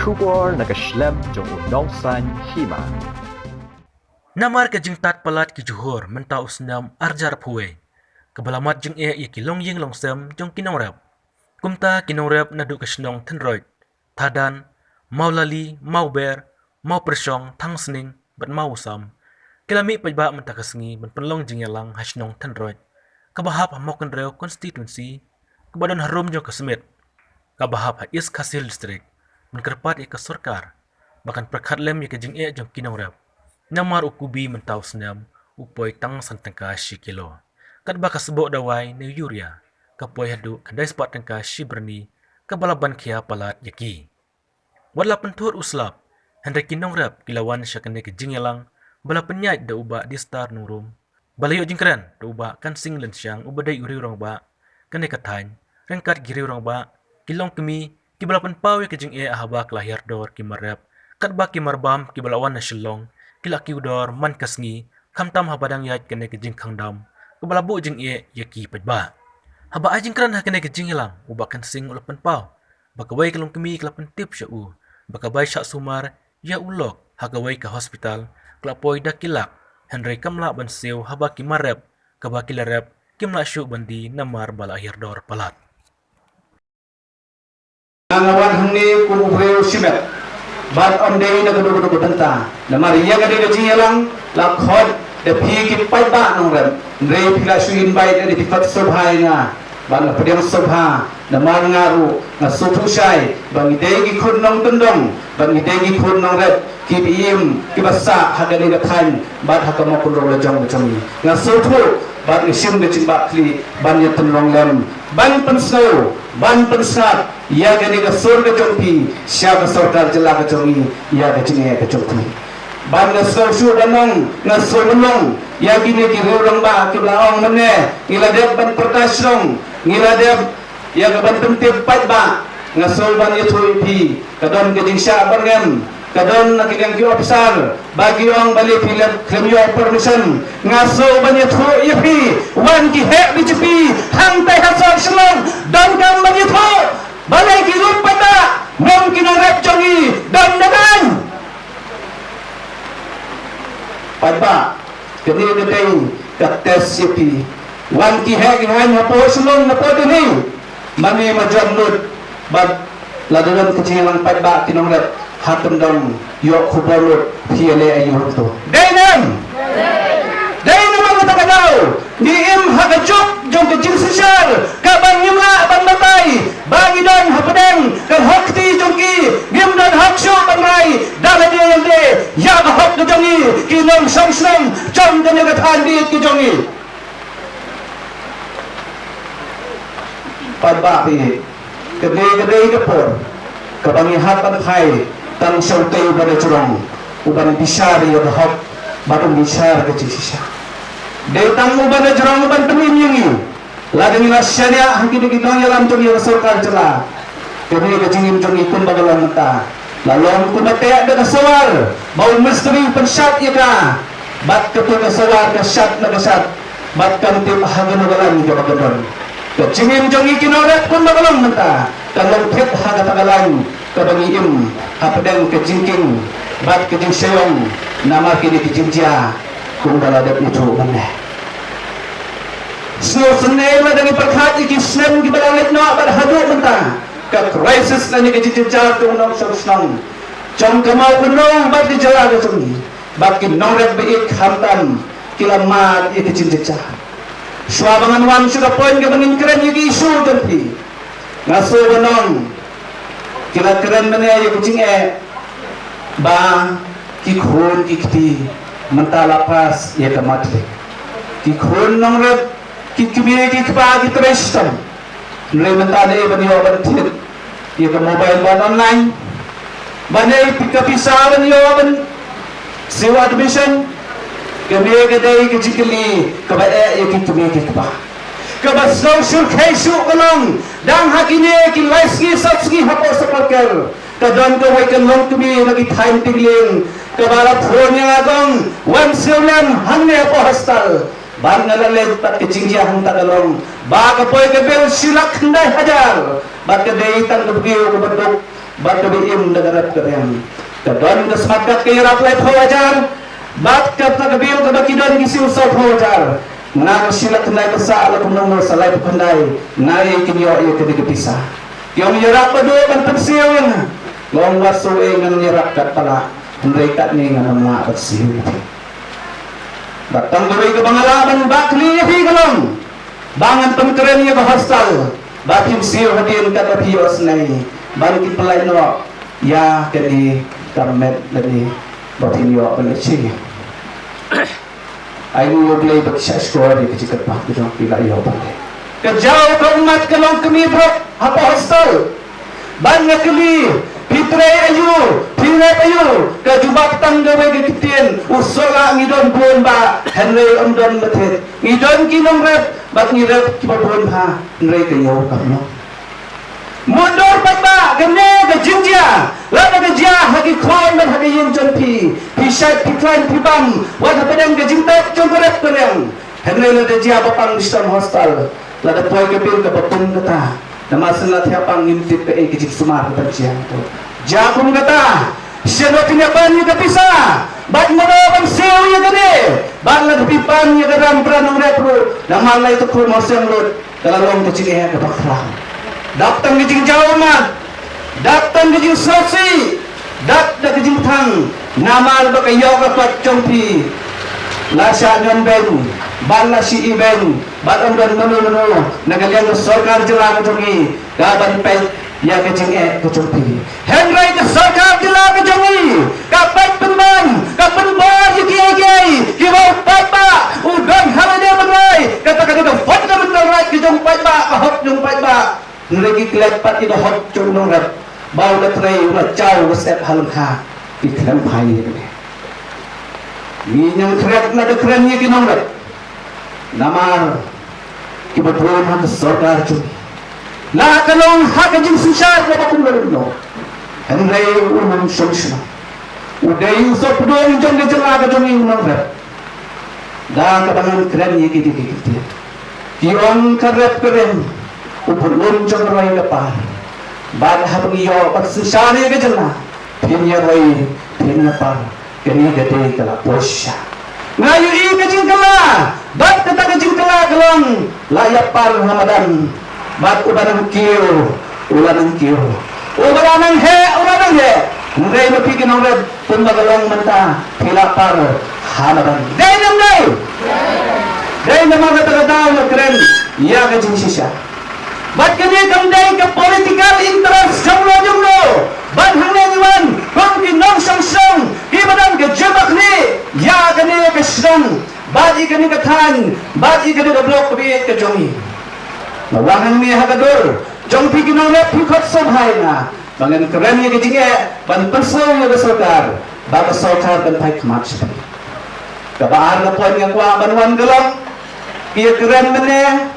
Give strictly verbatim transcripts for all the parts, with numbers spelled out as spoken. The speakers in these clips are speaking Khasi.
Khubor na ka shlem jong u Nongsaiñ Hima. Namar ka jingtad palat ki Johor mynta u snem arhajar arphew wei, kaba la mad jingeh ïa ki longïing longsem jong ki nongrep. Kumta ki nongrep naduh ka shnong Thynroit, Thadan, Mawlali, Mawber, Mawpyrshong, Thangsning bad Mawsam ki la mih paidbah mynta ka sngi ban pynlong jingïalang ha shnong Thynroit, kaba hap ha Mawkynrew constituency, kaba don harum jong ka Smit, kaba hap ha East Khasi Hills District, ban kyrpad ïa ka sorkar ba kan pyrkhat lem ïa ka jingeh jong ki nongrep. Namar u kubi mynta u snem u poi tang san tyngka shi kilo, katba ka sboh dawai ne urea ka poi haduh khyndai spah tyngka shi byrni, kaba la ban khia palat ïa ki. Wat la pynthut u slap, hynrei ki nongrep ki la wan sha kane ka jingïalang ba la pynïaid da u Bah Distar Nongrum, ba la ïoh jingkren da u Bah Kansing Lynshiang uba dei u riew rangbah kane ka thaiñ, ryngkat ki riew rangbah, ki longkmie, kiba la pynpaw ïa ka jingeh haba ka la hiar dor ki mar rep, katba ki mar bam kiba la wan na Shillong ki la kiew dor man ka sngi, khamtam haba dang ïaid kane ka jingkhang dam kaba la buh jingeh ïa ki paidbah. Haba ai jingkren ha kane ka jingïalang, u Bah Kansing u la pynpaw ba kawei ka longkmie ka la pyntip sha u ba ka bai shah sumar ïa u lok ha kawei ka hospital, ka la poi da ki lak, hynrei kam lah ban siew haba ki mar rep kaba ki la rep kim lah shuh ban die namar ba la hiar dor palat. Nga wan hangne kum u briew shimet bad ym dei na kano kano ka bynta. Namar ïa kane ka jingïalang la khot da phi ki paidbah nongrep, hynrei phi la shu invite da phi khot sngewbha ïa nga. Bad nga pdiang sngewbha namar nga ruh nga sngewthuh shai ba ngi dei ki khun nongkyndong, ba ngi dei ki khun nongrep kiba im, kiba sah ha kane ka thaiñ bad ha ka Mawkynrew lajong ka jong ngi. Nga sngewthuh bad nga shim ka jingbakla ban ïatynrong lem, ban pynsngew, ban pynsngap ïa kane ka sur ka jong phi sha ka sorkar jylla ka jong ngi ïa ka jingeh ka jong phi. Bad nga sngew shuh ban ong, nga sngew ban ong ïa kine ki riew rangbah kiba la ong mynne ngi la dep ban pyrta shnong, ngi la dep ïa ka ban pyntip paidbah. Nga sngew ban ïathuh ïa phi, ka don ka jingshah byrngem, ka don na ki liang ki ophisar ba ki ong balei phi leh khlem ïoh permission. Nga sngew ban ïathuh ïa phi, wan ki heh B J P hangtai ha sor Shillong, donkam ban ïathuh balei ki ruh paidbah, ym ki nongrep jong ngi, don da ka aiñ. Paidbah, kane ka dei ka test ïa phi. Wan ki heh ki haiñ hapoh Shillong, hapoh Delhi. Mane ma jot lut bad lada don ka jingïalang paidbah ki nongrep ha kyndong, ïoh khubor lut phi ïaleh aïu hangto. Dei ne em? Dei namar kata ka daw ngi im ha ka juk jong ka jingsynshar, kaba ngim lah ban batai ba ngi don hapdeng ka hok kti jong ki, ngim don hok shuh ban rai da lade lade ïa ka hok ka jong ngi ki nongshong shnong jong kane ka thaiñ beit ka jong ngi. Paidbah, kane ka dei ka por kaba ngi hap ban phai tang sha utei u ba da jrong, u ban bishar ïa ka hok bad u ban bishar ka jingshisha. Dei tang u ba da jrong u ban pynim ïa ngi. Lada ngi la shaniah ha kine ki nongïalam jong ngi, ïa ka sorkar jylla, kane ka jingim jong ngi kumba ka long mynta la long kumba teh da ka sawar ba u mistri u pynshad ïa ka, bad kato ka sawar ka shad na ka shad bad kam tip ha kano ka lain kaba ka don. Ka jingim jong ngi ki nongrep kumba ka long mynta ka long thik ha kata ka lain kaba ngi im hapdeng ka jingkieng bad ka jingshaiong namar kine ki jingjia kumba la dep ïathuh mynne. Sngewsynei lada ngi pyrkhat ïa ki snem kiba la leit noh bad haduh mynta, ka crisis lane ka jingjynjar jong u nongshong shnong jong ka Mawkynrew bad ka jylla ka jong ngi bad ki nongrep ba ïeit khamtam ki la mad ïa ka jingjynjar. Shuwa ba ngan wan sha ka point kaba ngin kren ïa ka issue jong phi, nga sngew ban ong, ki la kren mynne ïa ka jingeh ba ki khun ki kti mynta la pass ïa ka matric. Ki khun nongrep, ki kmie ki kpa ki trei shitom. Hynrei mynta dei ban ïoh ban thied ïa ka mobile ban online, ban ïoh ka pisa ban ïoh ban siew admission. Kane ka dei ka jingkylli kaba eh ïa ki kmie ki kpa, kaba sngew shyrkhei shuh ka long dang ha kine ki lai sngi saw sngi hapoh Sapalker ka don kawei ka longkmie na ki thaiñ Tingling kaba la phone ïa nga, ka ong, wan siew lem hangne hapoh hostel. Bad nga la leit bad ka jingjia hangta ka long ba ka poi ka bill shi lak khyndai hajar bad ka dei tang ka briew kaba duk Bad kaba im da ka rep ka riang. Ka don ka smartcard ka ïarap laiphew hajar. Bad kata ka bill kaba ki don ki siew sawphew hajar. Nga ka shi lak khyndai ka sah la kumno nga sa laiphew khyndai. Nga ïa kin ïoh ïa kane ka pisa. Ki ong ïarap ba dei ban pynsiew ïa nga. Nga ong wat siew ïa ngan ïarap kat palat. Hynrei katne ngan ym lah ban siew ïa phi. Bad tang kawei kaba nga lah ban bat kylli ïa phi ka long ba ngan pynkren ïa ka hostel ba phim siew hadien katba phi ïohsnei ban kin pynlait noh ïa kane ka met lane ba phin ïoh ban leit sha ïing. Ai nguh ïa U Blei ba ki shah shkor ïa ka jingkyrpad ka jong phi la ïoh ban leit. Ka jaw ka ummat ka long kmie brok hapoh hostel. Ban nga kylli, phi trei aïu, phi rep aïu, ka jubab tang kawei ka ktien, u soh la ngi don bun bha, hynrei ym don ba thied. Ngi don ki nongrep, bad ngi rep kiba bun bha, hynrei ka ïew kam long. Mutdur paidbah, kane ka jingjia, lada ka jia ha ki khun bad ha ka ïing jong phi, phi shait, phi khlaiñ, phi bam, wat hapdeng ka jingtep jong ka rep ka riang. Hynrei lada jia ba pang shitom hostel, lada poi ka bill kaba kum kata, namar shen la thiah pang ngim tip kaei ka jingsumar kaba jia to. Jia kum kata, shen wat phin ïa pan ïa ka pisa, bad mano ban siew ïa kane, bad lada phi pan ïa ka ram bran nongrep ruh, namar lai tu kum hostel lut. Ka la long ka jingeh kaba khraw. Dap tang ka jingjaw ummat, dap tang ka jingsngewsih, dap da ka jingthang, namar ba ka ïoh ka kot jong phi la shah ñion beiñ, bad la shi ibeiñ, bad ym don mano mano na ka liang ka sorkar jylla ka jong ngi ka ban peit ïa ka jingeh ka jong phi. Hynrei ka sorkar jylla ka jong ngi ka peit pynban, ka pynbor ïa kiei kiei kiba u paidbah u don ha lade ban rai. Kata ka dei ka fundamental right ka jong u paidbah, ka hok jong u paidbah. Hynrei ki klet pat ïa ka hok jong u nongrep ba u la trei, u la jaw, u la sep ha lyngkha. Ki khlem phai ïa kane. Ngi ñiangkhreh na ka kren ïa ki nongrep. Namar kiba bun ha ka sorkar jong ngi. La ka long ha ka jingsynshar kaba kumno kumno. Hynrei u nongshong shnong, u dei u sopdong jong ka jylla ka jong ngi u nongrep. Da kaba ngan kren ïa ki dei ki ktien. Ki ong ka rep ka riang, u pynlum jong ka roi ka par. Bad haba ngi ïoh ban synshar ïa ka jylla, phin ïa roi, phin ïa par. Kane ka dei ka la poi sha. Nga ïohi ka jingkylla, bad kata ka jingkylla ka long la ïa par ha madan. Bad uba nang kiew u la nang kiew, uba la nang heh u la nang heh. Hynrei ma phi ki nongrep, kumba ka long mynta, phi la par ha madan. Dei ne ym dei? Dei namar kata ka daw nga kren ïa ka jingshisha. Bad kane kam dei ka political interest jong no jong no. Bad hangne ngi wan kum ki nongshong shnong kiba don ka jingbakhlieh ïa kane ka shnong, bad ïa kane ka thaiñ, bad ïa kane ka block kaba ïeit ka jong ngi. Nga wan hangne ha ka dur jong phi ki nongrep, phi khot sngewbha ïa nga ba ngan kren ïa ka jingeh ban pynsngew ïa ka sorkar, ba ka sorkar kan phai khmat sha phi. Kaba ar ka point nga kwah ban wan ka long, ïa kren mynne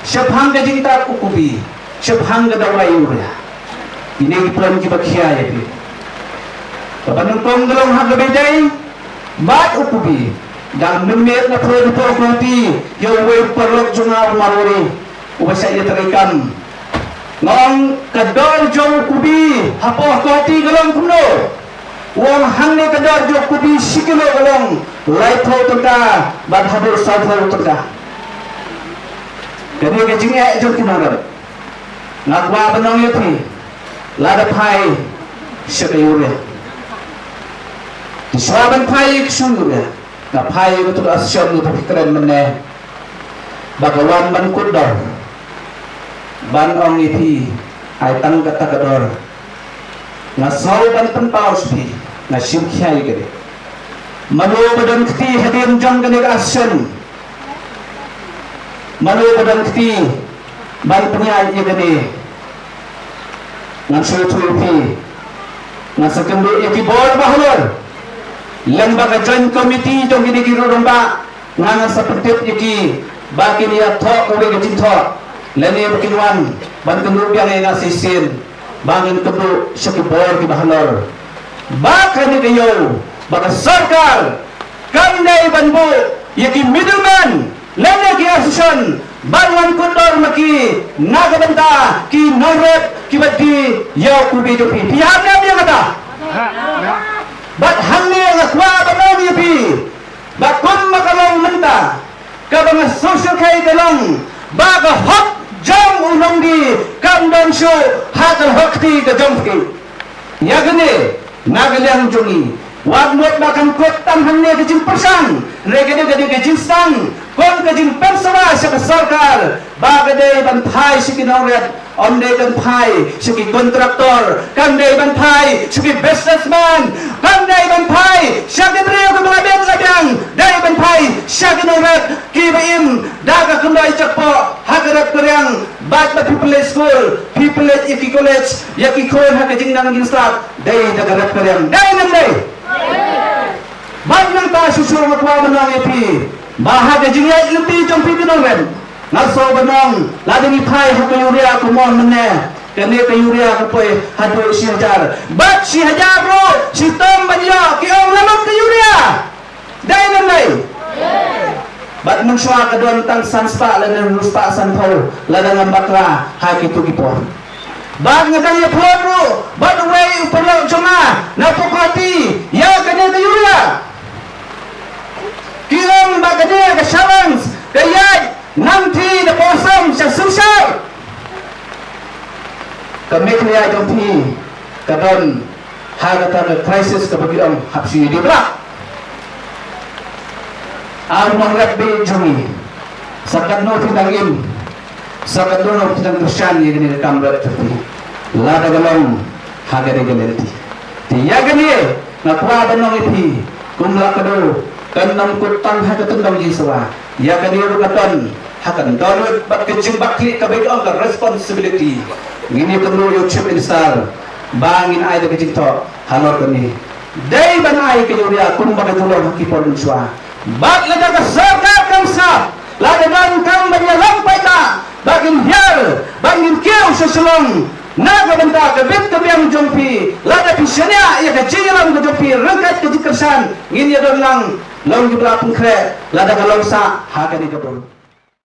shaphang ka jingtap u kubi, shaphang ka dawai urea. Kine ki point kiba khia ïa phi. Kaba nyngkong ka long ha kaba ïadei bad u kubi. Dang mynmiet nga poi hapoh Guwahati ïa uwei u paralok jong nga u Marwari uba shah ïatrei kam. Nga ong ka dor jong u kubi hapoh Guwahati ka long kumno? U ong hangne ka dor jong u kubi shi kilo ka long laiphew tyngka bad haduh sawphew tyngka. Kane ka jingeh jong ki nongrep. Nga kwah ban ong ïa phi, lada phai sha ka urea, shuwa ban phai ïa ka shuwa urea, nga phai ïa ka tu ka shuwa urea, phi kren mynne ba ka wan ban kut dor, ban ong ïa phi ai tang kata ka dor. Nga sngew ban pynpaw sha phi, nga shim khia ïa ka dei. Mano ba don kti hadien jong kane ka session? Mano ba don kti ban pynïaid ïa kane? Ngan shu ïathuh ïa phi, ngan sa kynduh ïa ki bor ba halor. Lem bad ka joint committee jong kine ki rangbah, nga ngan sa pyntip ïa ki ba kin ïathoh kawei ka jingthoh lane ba kin wan ban kynduh biang ïa nga shisien. Ba ngin kynduh sha ki bor kiba halor ba kane ka ïew ba ka sorkar kam dei ban buh ïa ki middleman lane ki association Bad ngan kut dor ma ki na ka bynta ki nongrep kiba die ïa u kubi jong phi. Phi hap ne ym ïa kata? Bad hangne nga kwah ban ong ïa phi ba kum ba ka long mynta, kaba nga sngewsih ka long ba ka hok jong u nongdie kam don shuh ha ka hok kti ka jong phi. Ïa kane, na ka liang jong ngi, wat mut ba kan kut tang hangne ka jingpyrshang, hynrei ka dei ka dei ka jingsdang, kum ka jingpynsawa sha ka sorkar, ba ka dei ban phai sha ki nongrep, ym dei ban phai sha ki kontraktor, kam dei ban phai sha ki businessman, kam dei ban phai sha ki briew kiba la biang la biang, dei ban phai sha ki nongrep kiba im da ka khyndai jakpoh ha ka rep ka riang, bad ba phi pynleit skul, phi pynleit ïa ki college, ïa ki khun ha ka jingnang jingstad, dei da ka rep ka riang. Dei ne ym dei? Bad nangta shuh shuh nga kwah ban ong ïa phi ba ha ka jingïaid lynti jong phi ki nongrep, nga sngew ban ong, lada ngi phai ha ka urea kumno mynne, kane ka urea ka poi haduh shi hajar. Bad shi hajar ruh shitom ban ïoh, ki ong la lut ka urea. Dei ne ym dei? Bad mynshuwa ka don tang san spah lane hynriew spah sanphew lada ngam bakla ha kito ki por. Bad nga dang ïaphod ruh bad uwei u paralok jong nga na Guwahati ïa kane ka urea. Ki ong ba kane ka challenge ka ïaid nangta da pawsam sha Silchar. Ka Meghalaya jong phi ka don ha kata ka crisis kaba ki ong hap shu ïa die blah. Ar nongrep beit jong ngi, sa katno phi dang im, sa katno phi dang kyrshan ïa kane ka kam rep jong phi, lada ka long ha kane ka lynti. Te ïa kane nga kwah ban ong ïa phi, kum la ka daw, kan ym kut tang ha ka tyndong jingsawa. Ïa kane ruh ka don ha ka dohnud bad ka jingbakla kaba ki ong ka responsibility. Ngin ïakynduh ïa u Chief Minister ba ngin ai da ka jingthoh halor kane. Dei ban ai ka urea kumba ka jinglong ha ki por mynshuwa. Bad lada ka sorkar kam sngap, lada don kam ban ïalam paidbah ba kin hiar, ba ngin kiew sha Shillong na ka bynta ka bit ka biang jong phi, lada phi shaniah ïa ka jingïalam ka jong phi ryngkat ka jingkyrshan, ngin ïadon lang, long kiba la pynkhreh lada ka long sah ha kane ka por.